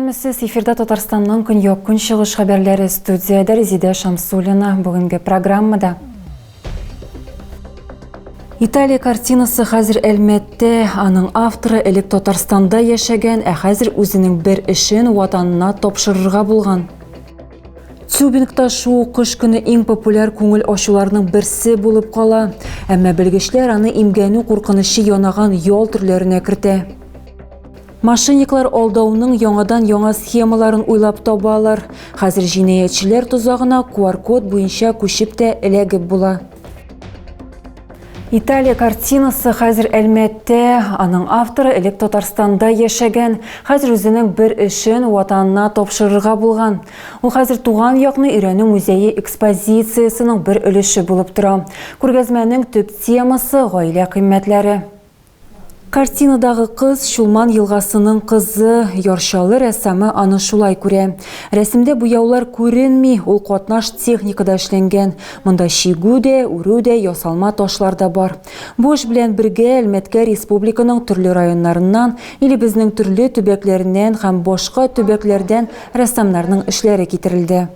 Исәнмесез, эфирда Татарстанның көньяк-көнчыгыш хәбәрләре студиядә Резидә Шамсуллина. Бүгенге программада Италия картинасы хәзер Әлмәттә, аның авторы элек Татарстанда яшәгән, ә хәзер үзенең бер эшен ватанына тапшырырга булган. Тюбингта шуу кыш көне иң популяр күңел ачуларның берсе булып кала. Әмма белгечләр аны имгәнү куркынычы янаган ял төрләренә кертә. Мошенниклар алдауның яңадан-яңа схемаларын уйлап табалар. Хәзер җинаятьчеләр тозагына QR-код буенча күчеп тә эләгеп була. Италия картинасы хәзер Әлмәттә, аның авторы элек Татарстанда яшәгән, хәзер үзенең бер эшен ватанына тапшырырга булган. Ул хәзер туган якны өйрәнү музее экспозициясенең бер өлеше булып тора. Күргәзмәнең төп темасы, гаилә кыйммәтләре. Картинадагы кыз, Чулман елгасының кызы, Яр Чаллы рәссамы аны шулай күрә. Рәсемдә буяулар күренми, ул катнаш техникада эшләнгән. Монда чигү дә, үрү дә, ясалма ташлар да бар. Бу эш белән бергә Әлмәткә республиканың төрле районнарыннан, илебезнең төрле төбәкләреннән һәм башка төбәкләрдән рәссамнарның эшләре китерелде.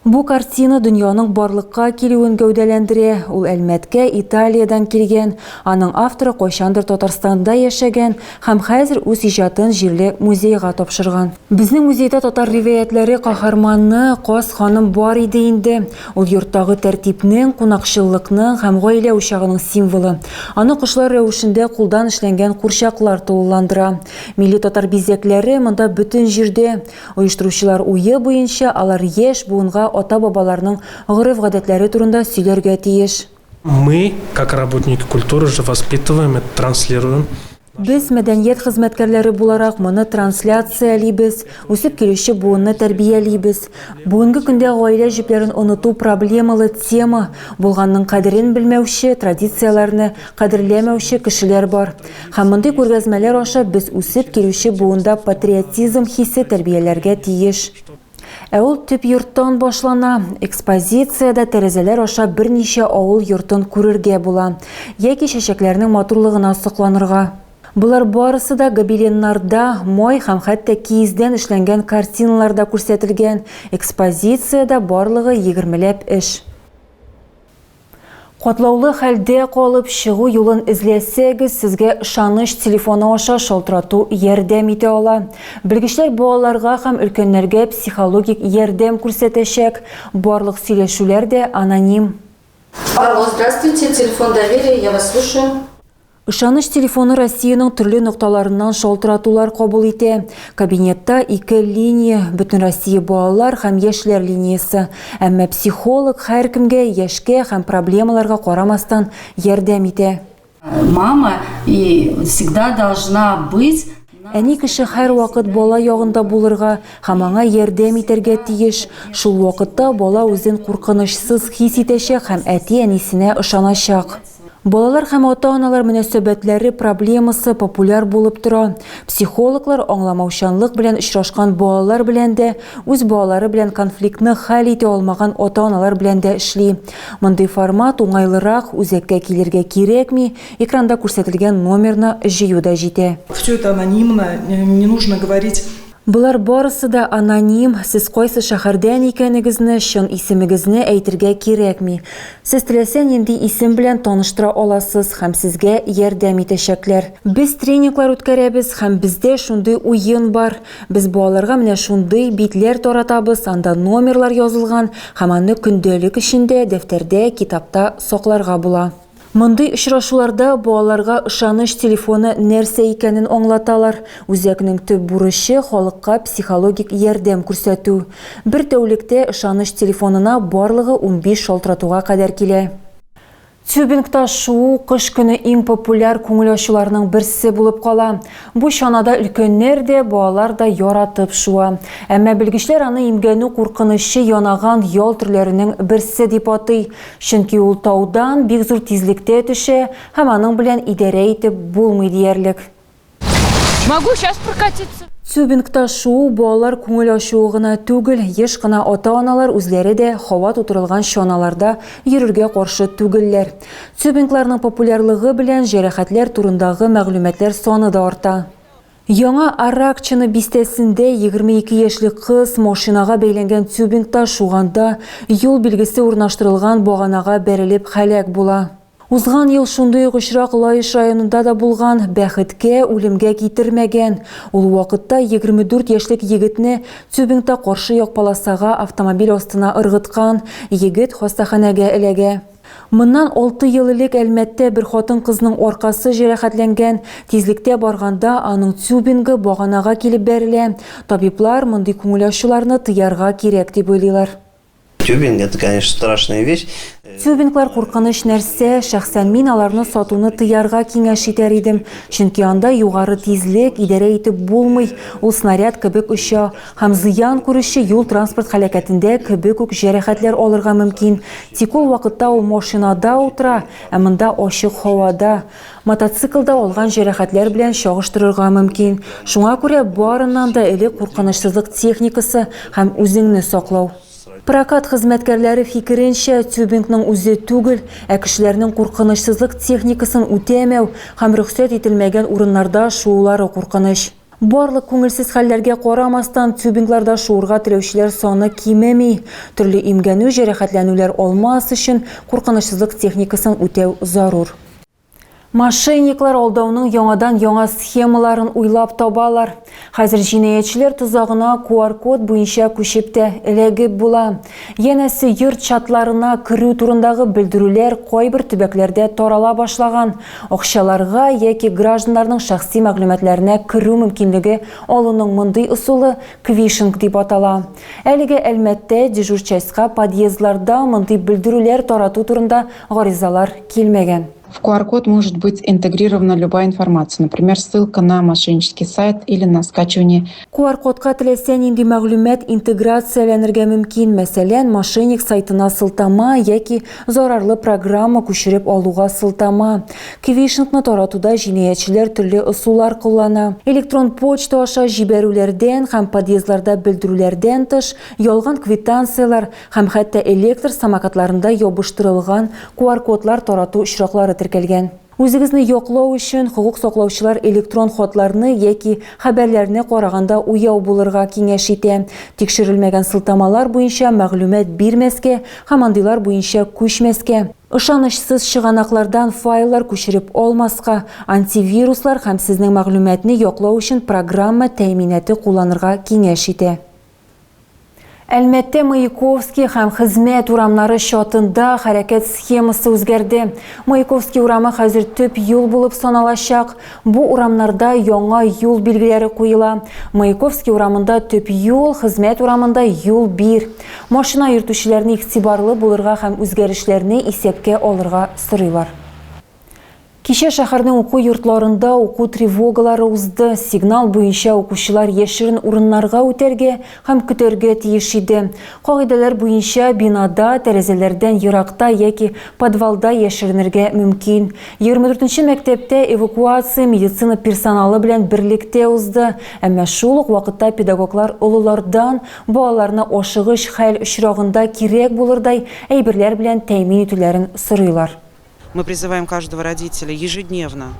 Бу картина дөньяның барлыкка килүен гәүдәләндерә. Ул Әлмәткә Италиядән килгән. Аның авторы кайчандыр Татарстанда яшәгән һәм хәзер үз иҗатын җирле музейга тапшырган. Безнең музейда татар риваятьләре каһарманы Каз ханым бар иде инде. Ул йорттагы тәртипнең, кунакчыллыкның һәм гаилә учагының символы. Аны кошлар рәвешендә кулдан эшләнгән курчаклар тулыландыра. Милли татар бизәкләре монда бөтен җирдә. Оештыручылар уе буенча, алар яшь буынга ата-бабаларның гореф-гадәтләре турында сөйләргә тиеш. Мы, как работники культуры, же воспитываем это, транслируем. Без, мәдәният хезмәткәрләре буларак, моны трансляциялибез, үсеп килүче буынны тәрбиялибез. Бүгенге көндә гаилә җепләрен оныту проблемалы тема. Булганның кадерен белмәүче, традицияләрне кадерләмәүче кешеләр бар. Һәм мондый күргәзмәләр аша без үсеп килүче буында патриотизм хисе тәрбияләргә тиеш. Ә ул төп йорттан башлана. Экспозициядә тәрәзәләр аша берничә авыл йортын күрергә була. Яки чәчәкләрнең матурлыгына сокланырга. Болар барысы да гобеленнарда, май һәм хәтта киездән эшләнгән картиналарда күрсәтелгән. Экспозициядә барлыгы егермеләп эш. Катлаулы хәлдә калып, чыгу юлын эзләсәгез, сезгә ышаныч телефоны аша шалтырату ярдәм итә ала. Белгечләр балаларга һәм өлкәннәргә психологик ярдәм күрсәтәчәк. Барлык сөйләшүләр дә аноним. Алло, здравствуйте, телефон доверия, я вас слушаю. Ышаныч телефоны Россиянең төрле нокталарыннан шалтыратулар кабул итә. Кабинетта ике линия, Бөтенроссия балалар һәм яшьләр линиясе. Әмма психолог һәркемгә, яшькә һәм проблемаларга карамастан, ярдәм итә. Мама и всегда должна быть. Әни кеше һәрвакыт бала ягында булырга һәм аңа ярдәм итәргә тиеш. Шул вакытта бала үзен куркынычсыз хис итәчәк һәм әти-әнисенә ышаначак. Балалар һәм ата-аналар мөнәсәбәтләре проблемасы популяр булып тора. Психологлар аңламаучанлык белән очрашкан балалар белән дә, үз балалары белән конфликтны хәл итә алмаган ата-аналар белән дә эшли. Мондый формат уңайлырак, үзәккә килергә кирәкми, экранда күрсәтелгән номерны җыю да җитә. Все это анонимно, не нужно говорить. Болар барысы да аноним, сез кайсы шәһәрдән икәнегезне, чын исемегезне әйтергә кирәкми. Сез теләсә нинди исем белән таныштыра аласыз һәм сезгә ярдәм итәчәкләр. Без тренинглар үткәрәбез һәм бездә шундый уен бар. Без балаларга менә шундый битләр таратабыз, анда номерлар язылган һәм аны көндәлек эчендә, дәфтәрдә, китапта сакларга була. Мондый очрашуларда балаларга ышаныч телефоны нәрсә икәнен аңлаталар. Үзәкнең төп бурычы, халыкка психологик ярдәм күрсәтү. Бер тәүлектә ышаныч телефонына барлыгы 15 шалтыратуга кадәр килә. Тюбингта шуу кыш көне иң популяр күңел ачуларның берсе булып кала. Бу чанада өлкәннәр дә, балалар да яратып шуа. Әмма белгечләр аны имгәнү куркынычы янаган ял төрләренең берсе дип атый. Чөнки ул таудан бик зур тизлектә төшә һәм аның белән идарә итеп булмый диярлек. Могу сейчас прокатиться. Тюбингта шуу балалар күңел ачуы гына түгел, еш кына ата-аналар үзләре дә һава тутырылган чаналарда йөрергә каршы түгелләр. Тюбингларның популярлыгы белән җәрәхәтләр турындагы мәгълүматлар саны да арта. Яңа Аракчино бистәсендә 22 яшьлек кыз машинага бәйләнгән тюбингта шуганда юл билгесе урнаштырылган баганага бәрелеп һәлак була. Узган ел шундый ук очрак Лаеш районында да булган, бәхеткә, үлемгә китермәгән. Ул вакытта 24 яшьлек егетне тюбингта каршы як полосага автомобиль астына ыргыткан, егет хастаханәгә эләгә. Моннан алты ел элек Әлмәттә бер хатын-кызның аркасы җәрәхәтләнгән. Тизлектә барганда аның тюбингы баганага килеп бәрелә. Табиблар мондый күңел ачуларны тыярга кирәк дип уйлыйлар. Тюбинг, это, конечно, страшная вещь. Тюбинглар куркыныч нәрсә, шәхсән мин аларны сатуны тыярга киңәш итәр идем. Чөнки анда югары тизлек, идарә итеп булмый, ул снаряд кебек оча. Һәм зыян күрүче юл-транспорт һәлакәтендә кебек үк җәрәхәтләр алырга мөмкин. Тик ул вакытта ул машинада утыра, ә монда ачык һавада. Мотоциклда алган җәрәхәтләр белән чагыштырырга мөмкин. Шуңа күрә барыннан да элек куркынычсызлык техникасы һәм үзеңне саклау. Прокат хезмәткәрләре фикеренчә, тюбингның үзе түгел, ә кешеләрнең куркынычсызлык техникасын үтәмәү һәм рөхсәт ителмәгән урыннарда шуулары куркыныч. Барлык күңелсез хәлләргә карамастан, тюбингларда шуырга теләүчеләр саны кимеми. Төрле имгәнү, җәрәхәтләнүләр алмас өчен куркынычсызлык техникасын үтәү зарур. Мошенниклар алдауның яңадан-яңа схемаларын уйлап табалар. Хәзер җинаятьчеләр тозагына QR-код буенча күчеп тә эләгеп була. Янәсе, йорт чатларына керү турындагы белдерүләр кайбер төбәкләрдә тарала башлаган. Акчаларга яки гражданнарның шәхси мәгълүматларына керү мөмкинлеге алуның мондый ысулы квишинг дип атала. Әлегә Әлмәттә дежур частька подъездларда мондый белдерүләр тарату турында гаризалар килмәгән. В QR-код может быть интегрирована любая информация, например, ссылка на мошеннический сайт или на скачивание. QR-кодка теләсә нинди мәгълүмат интеграцияләнергә мөмкин, мәсәлән, мошенник сайтына сылтама яки зарарлы программа күчереп алуга сылтама. Квишингны таратуда җинаятьчеләр төрле ысуллар куллана. Электрон почта аша җибәрүләрдән һәм подъездларда белдерүләрдән тыш, ялган квитанцияләр, Һәм хәтта электр самокатларында ябыштырылган QR-кодлар тарату очраклары теркәлгән. Үзегезне яклау өчен, хокук саклаучылар электрон хатларны яки хәбәрләрне караганда уяу булырга киңәш итә. Тикшерелмәгән сылтамалар буенча мәгълүмат бирмәскә һәм андыйлар буенча күчмәскә. Ышанычсыз чыганаклардан файллар күчереп алмаска, антивируслар һәм сезнең мәгълүматны яклау өчен программа тәэминаты кулланырга киңәш итә. Әлмәттә Маяковский һәм Хезмәт урамнары чатында хәрәкәт схемасы үзгәрде. Маяковский урамы хәзер төп юл булып саналачак. Бу урамнарда яңа юл билгеләре куела. Маяковский урамында төп юл, Хезмәт урамында юл бир. Машина йөртүчеләрне игътибарлы булырга һәм үзгәрешләрне исәпкә алырга сорыйлар. Кичә шәһәрнең уку йортларында уку тревогалары узды. Сигнал буенча укучылар яшерен урыннарга үтәргә һәм көтәргә тиеш иде. Кагыйдәләр буенча, бинада, тәрәзәләрдән еракта яки подвалда яшеренергә мөмкин. 24 нче мәктәптә эвакуация медицина персоналы белән берлектә узды. Әмма шул ук вакытта педагоглар олылардан балаларны ашыгыч хәл очрагында кирәк булырдай әйберләр белән тәэмин итүләрен сорыйлар. Мы призываем каждого родителя ежедневно.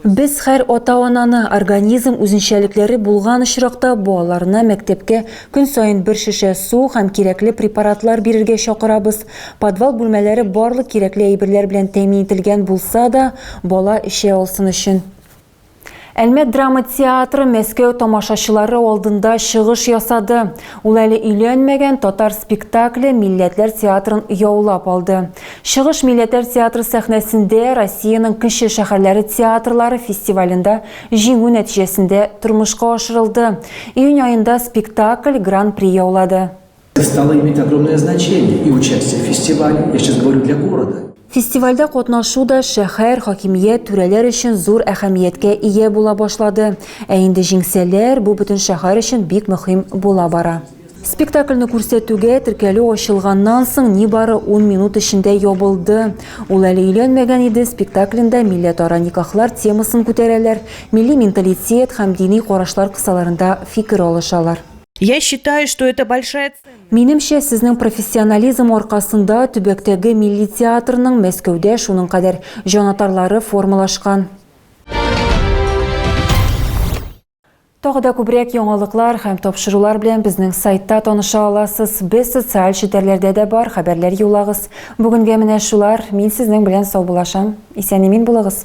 Без һәр ата-ананы организм үзенчәлекләре булган очракта балаларына мәктәпкә көн саен бер шешә су һәм кирәкле препаратлар бирергә чакырабыз. Подвал бүлмәләре барлык кирәкле әйберләр белән тәэмин ителгән булса да, бала эчә алсын өчен. Әлмәт драма театры Мәскәү тамашачылары алдында чыгыш ясады. Ул әле өйләнмәгән татар спектакле Милләтләр театрын яулап алды. Чыгыш Милләтләр театры сәхнәсендә Россиянең кече шәһәрләре театрлары фестивалендә җиңү нәтиҗәсендә тормышка ашырылды. Июнь аенда спектакль Гран-при яулады. Стало иметь огромное значение и участие в фестивале, я сейчас говорю для города. Фестивальдә катнашу да шәһәр, хакимият, түрәләр өчен зур әһәмияткә ия була башлады. Ә инде җиңсәләр, бу бөтен шәһәр өчен бик мөһим була бара. Спектакльне күрсәтүгә теркәлү ачылганнан соң нибары ун минут эчендә ябылды. Ул әле өйләнмәгән иде, спектаклендә милләтара никахлар темасын күтәрәләр, милли менталитет һәм дини карашлар кысаларында фикер алышалар. Я считаю, что это большая ценность. Минемчә, сезнең профессионализм аркасында төбәктәге милли театрның Мәскәүдә шуның кадәр җанатарлары формалашкан. Тагы да күбрәк яңалыклар һәм тапшырулар белән безнең сайтта таныша аласыз. Без социаль челтәрләрдә дә бар, хәбәрләр юллагыз. Бүгенгә менә шулар. Мин сезнең белән саубуллашам. Исән-имин булыгыз.